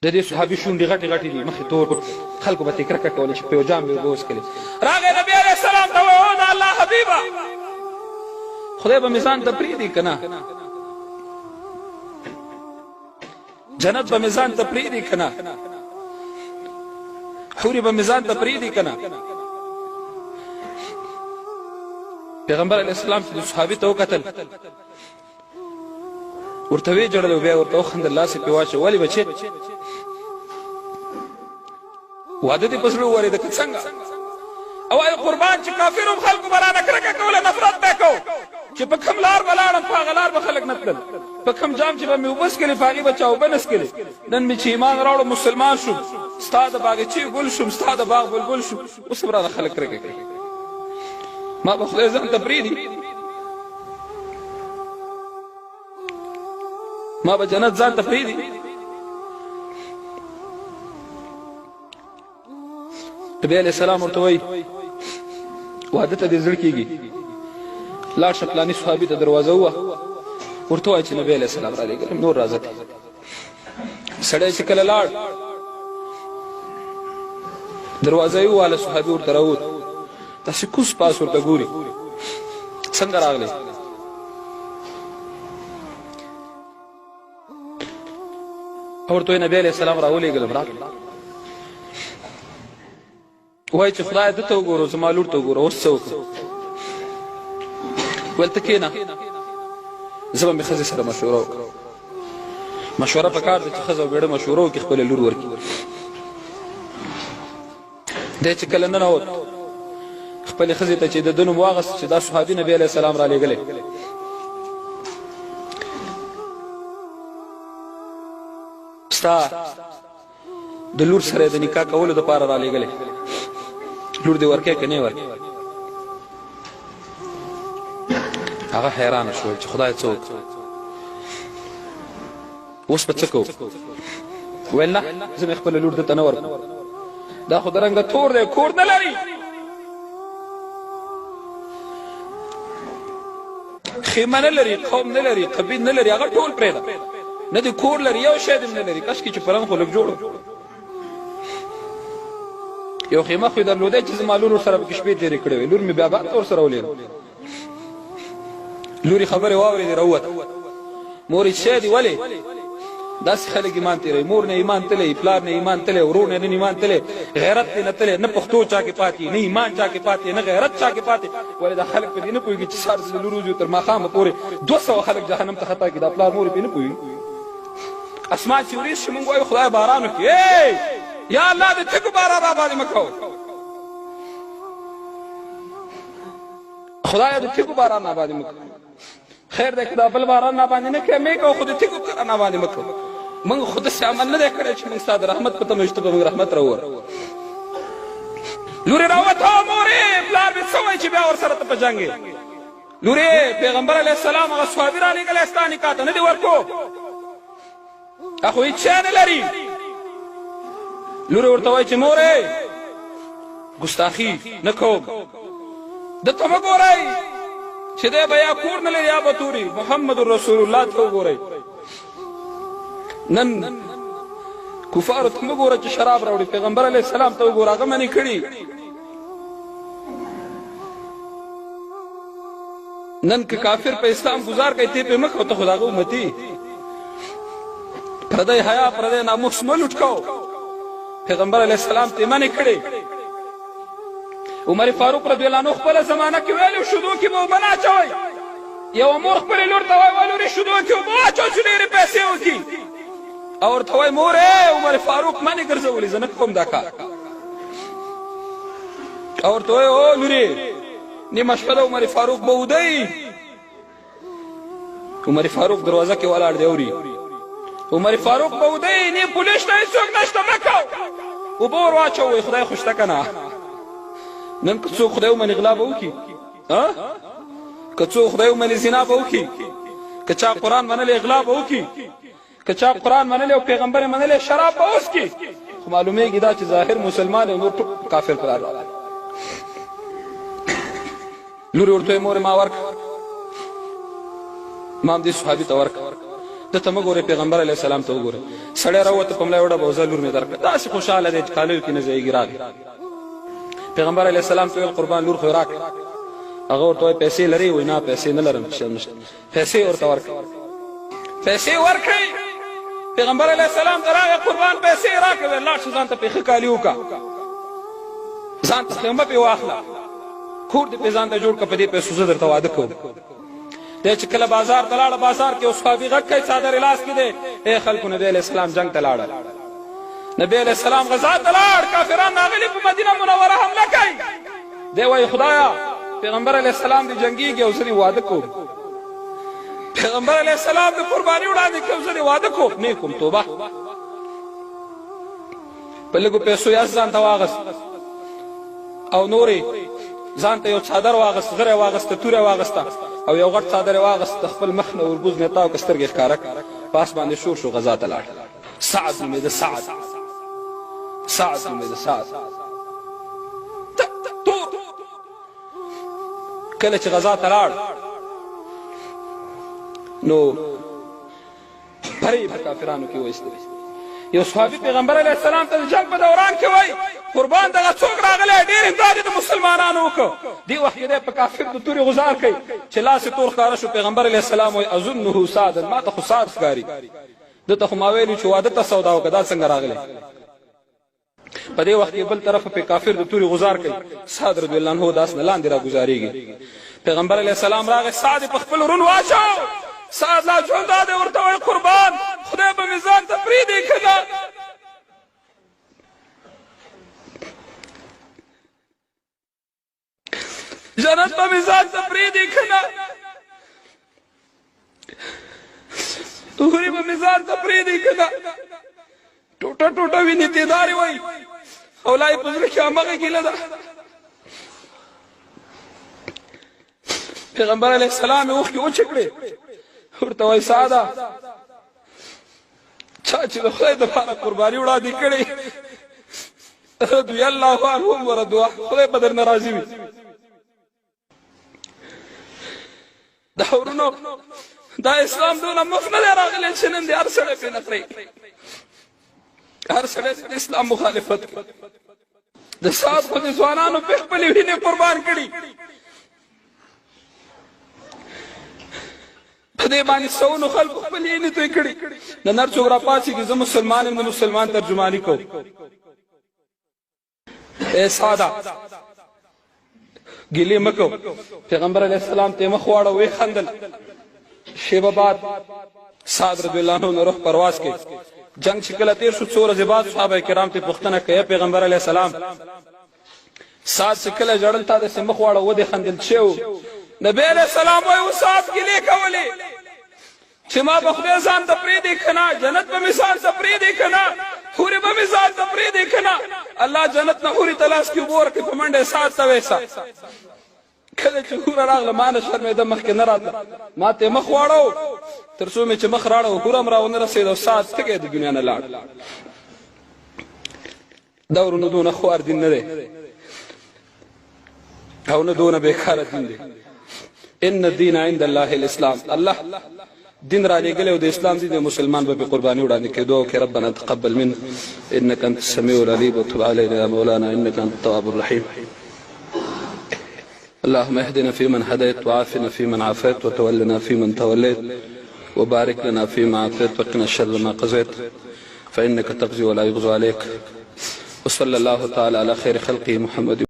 د دې صحابي شونډې غټې غټې دي، مخ یې تور، خلکو به ترې کرکه کوله چې په یو جام یې اوبه وڅښلې. راغی نبي علیه السلام ته وایي، او د الله حبیبه، خدای به مې ځان ته پرېږدي که نه؟ جنت به مې ځان ته پرېږدي که نه؟ حورې به مې ځان ته پرېږدي که نه؟ پیغمبر علیه السلام چې د صحابي ته وکتل، ورته ویې ژړل او بیا یې ورته وخندل، لاس یې پرې واچو، ولې بچې واده دې په زړه وورېده که څنګه؟ او وایي قربان چې کافر هم خلکو به رانه کرکه کوله، نفرت به یې کو، چې په کوم لار به لاړم په هغه لار به خلک نه تلل، په کوم جام چې به مې اوبه څښلې په هغې به چا اوبه نه څښلې، نن مې چې ایمان راوړو مسلمان شوم، ستا د باغچې ګل شوم، ستا د باغ بلبل شوم، اوس هم رانه خلک کرکه کوي، ما به خدای ځان ته پرېږدي؟ ما به جنت ځان ته پرېږدي؟ نبی علیه السلام ورته وایي، واده ته دې زړه کېږي، لاړ شه پلاني صحابي ته دروازه ووهه، ورته وایه چې نبی علیه السلام رالیږلی، نور راځه ته. سړی چې کله لاړ دروازه یې وواله، صحابي ورته راووت، داسې کوز پاس ورته ګوري، څنګه راغلی؟ ورته نبی علیه السلام راولېږلم، راغلی. وایي چې خدای ده ته وګوره، زما لور ته وګوره، اوس څه وکړم؟ ویل ته کښېنه، زه به مې ښځې سره مشوره وکړم. مشوره په کار ده چې ښځه او مېړه مشوره وکړي، خپله لور ورکړي. دی چې کله ننوت خپلې ښځې ته چې د ده نوم واخیست چې دا صحابي نبي علیه السلام رالیږلی، ستا د لور سره د نکاح کولو دپاره رالیږلی، لور دې ورکې که نه ورکې؟ هغه حیرانه شول چې خدای څه وکړو، اوس به څه کوو؟ ویل نه، زه مې خپله لور ده ته نه ورکوم، دا خو د رنګه تور دی، کور نه لري، خیمه نه لري، قوم نه لري، قبیل نه لري، هغه ټول پرېږده، نه دې کور لري، یو شی دې نه لري، کاشکې چې پلنګ خو لږ جوړ یو خیمه خو یې درلودی چې زما لور ورسره پکې شپې تېرې کړې وې، لور مې بیا بعد ورسره ولېده. لور یې خبرې واورېدې، راووته، مور یې څه دي ولې داسې خلک ایمان تېروي؟ مور نه ایمان تللی، پلار نه ایمان تللی، ورور نه نن ایمان تللی، غیرت دې نه تللی، نه پښتو چا کې پاتې، نه ایمان چا کې پاتې، نه غیرت چا کې پاتې. ولې دا خلک په دې نه پوهېږي چې سهار د لور وځي تر ماښامه پورې 200 خلک جهنم ته خطا کړي، دا پلار مور یې پرې نه پوهېږي. اسمان چې ورېځ شي، مونږ وایو خدای باران وکړي، یا الله د تږو باران را باندې مه کوه، خدایه د تږو باران را باندې مه کوه. خیر دی که دا بل باران را باندې نه کوې مې کوه، خو د تږو باران را باندې مه کوه. موږ خو داسې عمل نه دی کړی چې موږ ستا د رحمت په تمه یو چې ته به موږ رحمت راووره. لورې راووته، مورې پلار مې څه وایي چې بیا ورسره ته په جنګ یې؟ لورې پیغمبر علیه السلام هغه صحابي رالیږلی ستا نکاح ته، نه دې ورکو، خو هیڅ شی نه لري. لورې ورته وایي چې مورې ګستاخي نه کوم، ده ته مه ګورئ چې دی به یا کور نه لري یا به توري، محمد رسول الله ته وګورئ. نن کفارو ته مه ګوره چې شراب راوړي، پیغمبر علیه السلام ته وګوره، هغه منې کړي. نن که کافر په اسلام گزار کوي ته پې مه کوه، ته خو د هغه امتي، پردی حیا پردی ناموس مه لوټ کوه. پیغمبر علیه السلام ته منې کړې. عمر فاروق رضی الله عنه خپله زمانه کې ویلي شودو کې به اوبه نه اچوئ. یوه مور خپلې لور ته وایي، ولورې شودو کې اوبه واچوه چې ډېرې پیسې وکړي، او ورته وایي مورې عمر فاروق منې ګرځولي، زه نه کوم دا کار. او ورته وایي او لورې نیمه شپه ده، عمر فاروق به وده وي. عمر فاروق دروازه کې ولاړ دی، اوري عمر فاروق به وده وي، نه پولیس شته، هېڅوک نشته، مه کوه، اوبه ور واچوه. وایي خدای خو شته که نه؟ نن که څوک خدای ومني غلا به وکړي، که څوک خدای ومني زنا به وکړي، که چا قرآن منلی غلا به وکړي، که چا قرآن منلی او پیغمبر منلی شراب به وڅکي. خو معلومیږي دا چې ظاهر مسلمان او نور ټول کافر قرار راغلی. لور ورته مور ما ورک، ما هم دې صحابي ته ورک. ده ته مه ګورئ، پیغمبر علیه السلام ته وګورئ. سړی راووت، په ملا یې وډبه، ځه لور مې درکړه. داسې خوشحاله دی چې کالیو کې نه ځایېږي. راغی پیغمبر علیه السلام ته ویل، قربان لور خو یې راکړه. هغه ورته وایي، پیسې لرې؟ وایي، نه پیسې نه لرم، څه نشته. پیسې ورته ورکړې، پیسې ورکړې. پیغمبر علیه السلام ته راغی، قربان پیسې راکړې. ویل، لاړ شه ځان ته پرې ښه کالي وکړه، ځان ته خیمه پرې واخله، کور دې پرې ځان ته جوړ کړه، په دې پیسو زه درته واده کوم. دی چې کله بازار ته لاړه، بازار کې یو صحابي غږ کوي، څادر یې لاس کې دی، ای خلکو نبی علیه السلام جنګ ته لاړه، نبی علیه السلام غزا ته لاړ، کافران راغلي په مدینه منوره حمله کوي. دی وایي، خدایا پیغمبر علیه السلام دې جنګیږي او زه دې واده کوم، پیغمبر علیه السلام دې قرباني وړاندې کوي، زه دې واده کوم، نه کوم، توبه. په لږو پیسو یې ځان ته واغست او نورې ځان ته یو څادر واغست، غره واغسته، توره واغسته او یو غټ څادر یې واغست، د خپل مخ نه وربوز نه تاو که سترګې ښکاره کړه، په اس باندې شور شو، غزا ته لاړ. سعد نومېده، سعد، سعد نومېده، سعد تور. کله چې غزا ته لاړ نو پرې په کافرانو کې وایستل. یو صحابي پیغمبر علیه السلام ته د جنګ په دوران کې وایي، قربان دغه څوک راغلی، ډېر امداد یې د مسلمانانو وکړ. دې وخت کې دی په کافر د تورې غزار کوي، چې لاس یې تور ښکاره شو. پیغمبر علیه السلام وایي، اظنه سعدا، ما ته خو سعد ښکاري، ده ته خو ما ویلي چې واده ته سودا وکړه، دا څنګه راغلی؟ په دې وخت کې بل طرف په کافر د توري غزار کوي، سعد رضی الله عنه داس نه لاندې را گزارېږي. پیغمبر علیه السلام راغی، سعد په خپل ورون واچو، سعد لا ژوند دی، ورته وایي، قربان خدای به مې ځان ته پرېږدي که نه؟ جنت به مې ځان ته پرېږدي که نه؟ هورې به مې ځان ته پرېږدي که نه؟ ټوټه ټوټه وینې تیدارې وایي او لا یې په زړه کې همغه ګیله ده. پیغمبر علیه السلام یې اوښکې وچې کړې، ورته وایي، ساده چا چې د خدای دپاره قرباني وړاندې کړې، رضی الله عنهم ورضوا، خدای به درنه راضي وي. دا ورونو دا اسلام دونه مفت نه دی راغلی چې نن دې هر سړی پرې نخرې، هر سړی د اسلام مخالفت کوي. د سات خو د ځوانانو په خپلې وینې قربان کړي، په دې باندې سونو خلکو خپلې وینې توی کړي. نن هر څوک راپاڅېږي، زه مسلمان یم، د مسلمان ترجماني کوم. ای ساده ګیلې مه کوه. پیغمبر علیه السلام ته مخ واړه، ویې خندل. شیبه بعد سعد رضی الله عنه روح پرواز کوي. جنگ چې کله تیر شو، څو ورځې بعد صحابه کرام ته پوښتنه کوي، پیغمبر علیه السلام سعد چې کله ژړل تا داسې مخ واړه ودې خندل، چې و؟ نبی علیه السلام وایي، و سعد ګیلې کولې چې ما به خدای ځان ته پرېږدي که نه، جنت به مې ځان ته پرېږدي که نه، حورې به مې ځان ته پرېږدي که نه؟ الله جنت نه حورې ته لاس کې اوبه ورکړې، په منډه یې سعد ته ویسه. کله چې حوره راغله ما نه شرمېده، مخکې نه راتله، ما ته یې مخ واړاو، تر څو مې چې مخ راړاو حوره هم راونه رسېده او سعد تږی د دنیا نه لاړ. دا ورونو دونه خوار دین نه دی او نه دونه بیکاره دین دی. ان الدین عند الله الاسلام. الله دین را لېږلی او د اسلام دین د مسلمان به په قرباني وړاندې کېدو. او کې ربنا تقبل منا انك انت السميع العليم وتب علينا يا مولانا انك انت التواب الرحيم. اللهم اهدنا فيمن هديت وعافنا فيمن عافيت وتولنا فيمن توليت وبارك لنا فيما عافيت وقنا شر ما قضيت، فإنك تقضي ولا يقضى عليك. وصلى الله تعالى على خير خلقه محمد.